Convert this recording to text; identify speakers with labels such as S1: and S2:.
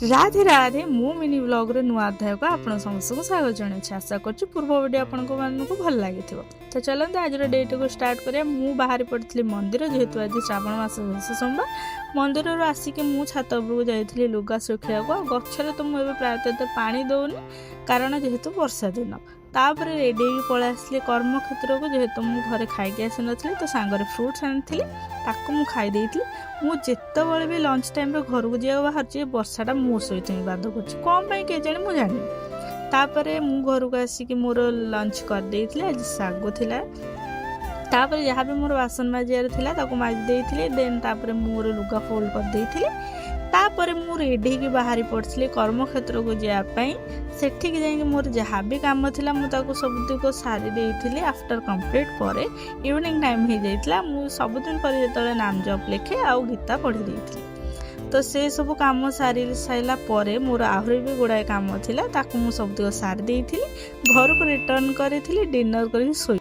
S1: ରାଧେ ରାଧେ। ମୁଁ ମିନି ବ୍ଲଗ୍ର ନୂଆ ଅଧ୍ୟାୟକୁ ଆପଣ ସମସ୍ତଙ୍କୁ ସ୍ୱାଗତ ଜଣାଉଛି। ଆଶା କରୁଛି ପୂର୍ବ ଭିଡ଼ିଓ ଆପଣଙ୍କ ମାନଙ୍କୁ ଭଲ ଲାଗିଥିବ। ତ ଚାଲନ୍ତୁ, ଆଜିର ଡେଟିକୁ ଷ୍ଟାର୍ଟ କରିବା। ମୁଁ ବାହାରି ପଡ଼ିଥିଲି ମନ୍ଦିର, ଯେହେତୁ ଆଜି ଶ୍ରାବଣ ମାସ ଶେଷ ସୋମବାର। ମନ୍ଦିରରୁ ଆସିକି ମୁଁ ଛାତ ଉପରକୁ ଯାଇଥିଲି ଲୁଗା ଶୁଖେଇବାକୁ। ଆଉ ଗଛରେ ତ ମୁଁ ଏବେ ପ୍ରାୟତଃ ଏତେ ପାଣି ଦେଉନି, କାରଣ ଯେହେତୁ ବର୍ଷା ଦିନ। ତାପରେ ରେଡ଼ି ହେଇକି ପଳେଇ ଆସିଲି କର୍ମକ୍ଷେତ୍ରକୁ। ଯେହେତୁ ମୁଁ ଘରେ ଖାଇକି ଆସିନଥିଲି, ତ ସାଙ୍ଗରେ ଫ୍ରୁଟ୍ସ ଆଣିଥିଲି, ତାକୁ ମୁଁ ଖାଇ ଦେଇଥିଲି। ମୁଁ ଯେତେବେଳେ ବି ଲଞ୍ଚ ଟାଇମ୍ରେ ଘରକୁ ଯିବାକୁ ବାହାରୁଛି, ଏ ବର୍ଷାଟା ମୋ ସହିତ ହିଁ ବାଦ କରୁଛି। କ'ଣ ପାଇଁ କେଜାଣି ମୁଁ ଜାଣିନି। ତାପରେ ମୁଁ ଘରକୁ ଆସିକି ମୋର ଲଞ୍ଚ କରିଦେଇଥିଲି। ଆଜି ଶାଗୁ ଥିଲା। ତାପରେ ଯାହା ବି ମୋର ବାସନ ମାଜିବାର ଥିଲା, ତାକୁ ମାଜି ଦେଇଥିଲି। ଦେନ୍ ତାପରେ ମୁଁ ମୋର ଲୁଗା ଫୋଲ୍ଡ କରିଦେଇଥିଲି। ତାପରେ ମୁଁ ରେଡ଼ି ହେଇକି ବାହାରି ପଡ଼ିଥିଲି କର୍ମକ୍ଷେତ୍ରକୁ ଯିବା ପାଇଁ। ସେଠିକି ଯାଇକି ମୋର ଯାହା ବି କାମ ଥିଲା, ମୁଁ ତାକୁ ସବୁତିକ ସାରି ଦେଇଥିଲି। ଆଫ୍ଟର କମ୍ପ୍ଲିଟ୍ ପରେ ଇଭିନିଂ ଟାଇମ୍ ହେଇଯାଇଥିଲା। ମୁଁ ସବୁଦିନ ପରେ ଯେତେବେଳେ ନାମ ଜପ ଲେଖେ ଆଉ ଗୀତା ପଢ଼ି ଦେଇଥିଲି। ତ ସେ ସବୁ କାମ ସାରି ସାରିଲା ପରେ ମୋର ଆହୁରି ବି ଗୁଡ଼ାଏ କାମ ଥିଲା, ତାକୁ ମୁଁ ସବୁତିକ ସାରି ଦେଇଥିଲି। ଘରକୁ ରିଟର୍ଣ୍ଣ କରିଥିଲି, ଡିନର୍ କରିକି ଶୋଇ